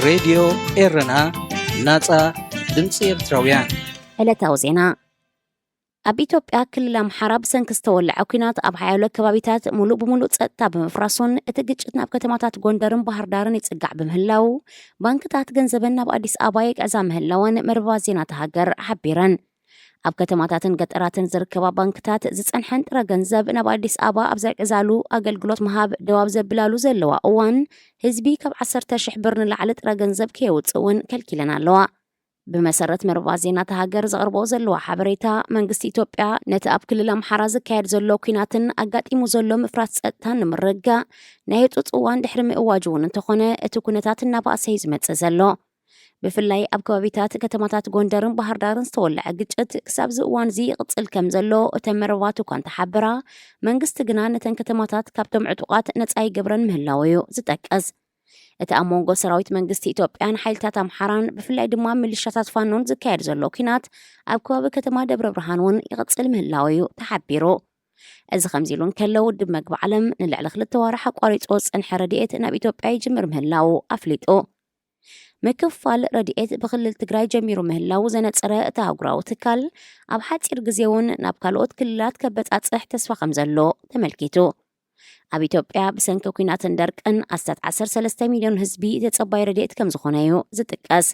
ሬድዮ ኤረና፣ ናጻ ድምጺ ኤርትራውያን። ዕለታዊ ዜና። ኣብ ኢትዮጵያ ክልል ኣምሓራ ብሰንኪ ዝተወልዐ ኲናት ኣብ ሓያሎ ከባቢታት ሙሉእ ብሙሉእ ጸጥታ ብምፍራሱን እቲ ግጭት ናብ ከተማታት ጎንደርን ባህር ዳርን ይጽጋዕ ብምህላው፣ ባንክታት ገንዘበን ናብ ኣዲስ ኣበባ ይግዕዛ ምህላወን መርበባት ዜና እታ ሃገር ሓቢረን። ኣብ ከተማታትን ገጠራትን ዝርከባ ባንክታት ዝጸንሐን ጥረ ገንዘብ ናብ ኣዲስ ኣበባ ኣብ ዘግዕዛሉ ኣገልግሎት ምሃብ ደው ኣብ ዘብላሉ ዘለዋ እዋን፣ ህዝቢ ካብ ዓሰርተ ሽሕ ብር ንላዕሊ ጥረ ገንዘብ ከየውጽእ እውን ከልኪለን ኣለዋ። ብመሰረት መርበባት ዜና እታ ሃገር ዘቕርቦ ዘለዋ ሓበሬታ፣ መንግስቲ ኢትዮጵያ ነቲ ኣብ ክልል ኣምሓራ ዝካየድ ዘሎ ኲናትን ኣጋጢሙ ዘሎ ምፍራስ ጸጥታን ንምርግጋእ ናይ ህጹጽ እዋን ድሕሪ ምእዋጅ እውን እንተኾነ፣ እቲ ኩነታት እናባእሰ እዩ ዝመጽእ ዘሎ። ብፍላይ ኣብ ከባቢታት ከተማታት ጎንደርን ባህር ዳርን ዝተወልዐ ግጭት ክሳብ እዚ እዋን እዚ ይቕጽል ከም ዘሎ እተን መርበባት እኳ እንተሓበራ፣ መንግስቲ ግና ነተን ከተማታት ካብቶም ዕጡቓት ነጻ ይገብረን ምህላው እዩ ዝጠቅስ። እቲ ኣብ መንጎ ሰራዊት መንግስቲ ኢትዮጵያን ሓይልታት ኣምሓራን፣ ብፍላይ ድማ ሚሊሻታት ፋኖን ዝካየድ ዘሎ ኲናት ኣብ ከባቢ ከተማ ደብረ ብርሃን እውን ይቕጽል ምህላው እዩ ተሓቢሩ። እዚ ከምዚ ኢሉ እንከሎ፣ ውድብ መግቢ ዓለም ንልዕሊ ክልተ ዋርሕ ኣቋሪጹ ዝጸንሐ ረድኤት ናብ ኢትዮጵያ ይጅምር ምህላው ኣፍሊጡ። ምክፋል ረድኤት ብክልል ትግራይ ጀሚሩ ምህላው ዘነጸረ እቲ ኣህጉራዊ ትካል፣ ኣብ ሓጺር ግዜ እውን ናብ ካልኦት ክልላት ከበጻጽሕ ተስፋ ከም ዘሎ ተመልኪቱ። ኣብ ኢትዮጵያ ብሰንኪ ኲናትን ደርቅን ኣስታት ዓሰርተ ሰለስተ ሚልዮን ህዝቢ ተጸባይ ረድኤት ከም ዝኾነ እዩ ዝጥቀስ።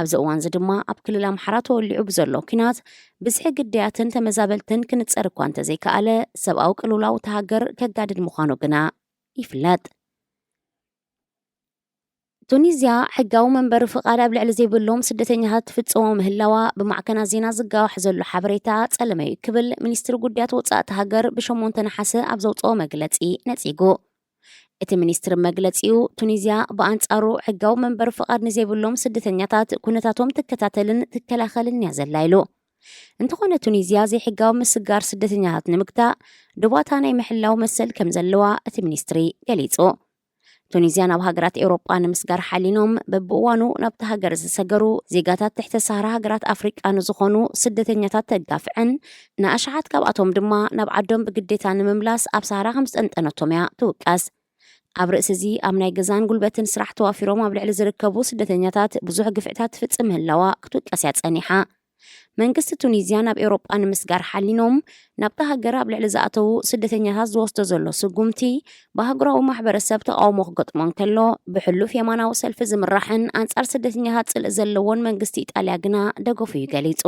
ኣብዚ እዋን እዚ ድማ ኣብ ክልል ኣምሓራ ተወሊዑ ብዘሎ ኲናት ብዝሒ ግዳያትን ተመዛበልትን ክንጸር እኳ እንተዘይከኣለ፣ ሰብኣዊ ቅልውላው እታ ሃገር ከጋድድ ምዃኑ ግና ይፍለጥ። ቱኒዝያ ሕጋዊ መንበሪ ፍቓድ ኣብ ልዕሊ ዘይብሎም ስደተኛታት ትፍጽሞ ምህላዋ ብማዕከናት ዜና ዝጋዋሕ ዘሎ ሓበሬታ ጸለመ እዩ ክብል ሚኒስትሪ ጉዳያት ወጻኢ እታ ሃገር ብሸሞንተ ነሓሰ ኣብ ዘውጽኦ መግለጺ ነጺጉ። እቲ ሚኒስትሪ መግለጺኡ፣ ቱኒዝያ ብኣንጻሩ ሕጋዊ መንበሪ ፍቓድ ንዘይብሎም ስደተኛታት ኩነታቶም ትከታተልን ትከላኸልን እያ ዘላ ኢሉ። እንተኾነ ቱኒዝያ ዘይሕጋዊ ምስጋር ስደተኛታት ንምግታእ ዶባታ ናይ ምሕላው መሰል ከም ዘለዋ እቲ ሚኒስትሪ ገሊጹ። ቱኒዝያ ናብ ሃገራት ኤውሮጳ ንምስጋር ሓሊኖም በብእዋኑ ናብቲ ሃገር ዝሰገሩ ዜጋታት ትሕተ ሳህራ ሃገራት ኣፍሪቃ ንዝኾኑ ስደተኛታት ተጋፍዕን ንኣሽሓት ካብኣቶም ድማ ናብ ዓዶም ብግዴታ ንምምላስ ኣብ ሳህራ ከም ዝጠንጠነቶም እያ ትውቀስ። ኣብ ርእሲ እዚ ኣብ ናይ ገዛን ጉልበትን ስራሕ ተዋፊሮም ኣብ ልዕሊ ዝርከቡ ስደተኛታት ብዙሕ ግፍዕታት ትፍጽም ምህላዋ ክትውቀስ እያ ጸኒሓ። መንግስቲ ቱኒዝያ ናብ ኤውሮጳ ንምስጋር ሓሊኖም ናብታ ሃገር ኣብ ልዕሊ ዝኣተዉ ስደተኛታት ዝወስዶ ዘሎ ስጉምቲ ብኣህጉራዊ ማሕበረሰብ ተቓውሞ ክገጥሞ እንከሎ፣ ብሕሉፍ የማናዊ ሰልፊ ዝምራሕን ኣንጻር ስደተኛታት ጽልኢ ዘለዎን መንግስቲ ኢጣልያ ግና ደገፉ እዩ ገሊጹ።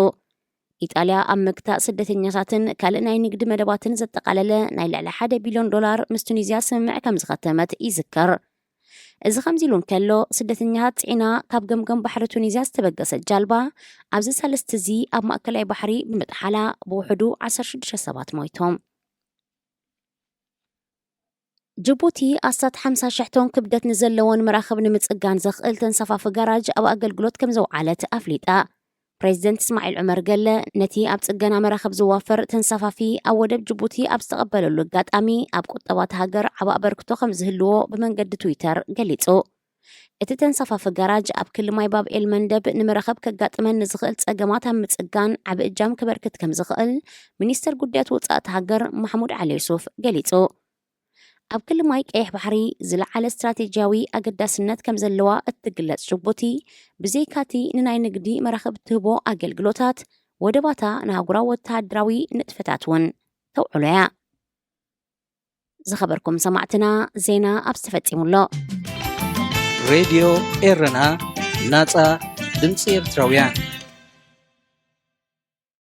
ኢጣልያ ኣብ ምግታእ ስደተኛታትን ካልእ ናይ ንግዲ መደባትን ዘጠቓለለ ናይ ልዕሊ ሓደ ቢልዮን ዶላር ምስ ቱኒዝያ ስምምዕ ከም ዝኸተመት ይዝከር። እዚ ከምዚ ኢሉ እንከሎ፣ ስደተኛታት ጽዒና ካብ ገምገም ባሕሪ ቱኒዝያ ዝተበገሰት ጃልባ ኣብዚ ሳልስቲ እዚ ኣብ ማእከላይ ባሕሪ ብምጥሓላ ብውሕዱ ዓሰርተ ሽዱሽተ ሰባት ሞይቶም። ጅቡቲ ኣስታት ሓምሳ ሽሕ ቶን ክብደት ንዘለወን መራኽብ ንምጽጋን ዘኽእል ተንሳፋፊ ጋራጅ ኣብ ኣገልግሎት ከም ዘውዓለት ኣፍሊጣ። ፕሬዚደንት እስማዒል ዑመር ገለ ነቲ ኣብ ጽገና መራኽብ ዝዋፈር ተንሳፋፊ ኣብ ወደብ ጅቡቲ ኣብ ዝተቐበለሉ ኣጋጣሚ፣ ኣብ ቁጠባ እታ ሃገር ዓቢ ኣበርክቶ ከም ዝህልዎ ብመንገዲ ትዊተር ገሊጹ። እቲ ተንሳፋፊ ጋራጅ ኣብ ክሊ ማይ ባብ ኤል መንደብ ንመራኽብ ከጋጥመን ንዝኽእል ጸገማት ኣብ ምጽጋን ዓቢ እጃም ከበርክት ከም ዝኽእል ሚኒስተር ጉዳያት ወጻኢ እታ ሃገር ማሕሙድ ዓሊ ዩሱፍ ገሊጹ። ኣብ ክሊ ማይ ቀይሕ ባሕሪ ዝለዓለ ስትራቴጂያዊ ኣገዳስነት ከም ዘለዋ እትግለጽ ጅቡቲ፣ ብዘይካቲ ንናይ ንግዲ መራኽብ እትህቦ ኣገልግሎታት፣ ወደባታ ንኣህጉራዊ ወተሃደራዊ ንጥፈታት እውን ተውዕሎ እያ። ዝኸበርኩም ሰማዕትና፣ ዜና ኣብዚ ተፈጺሙ ኣሎ። ሬድዮ ኤረና፣ ናጻ ድምጺ ኤርትራውያን።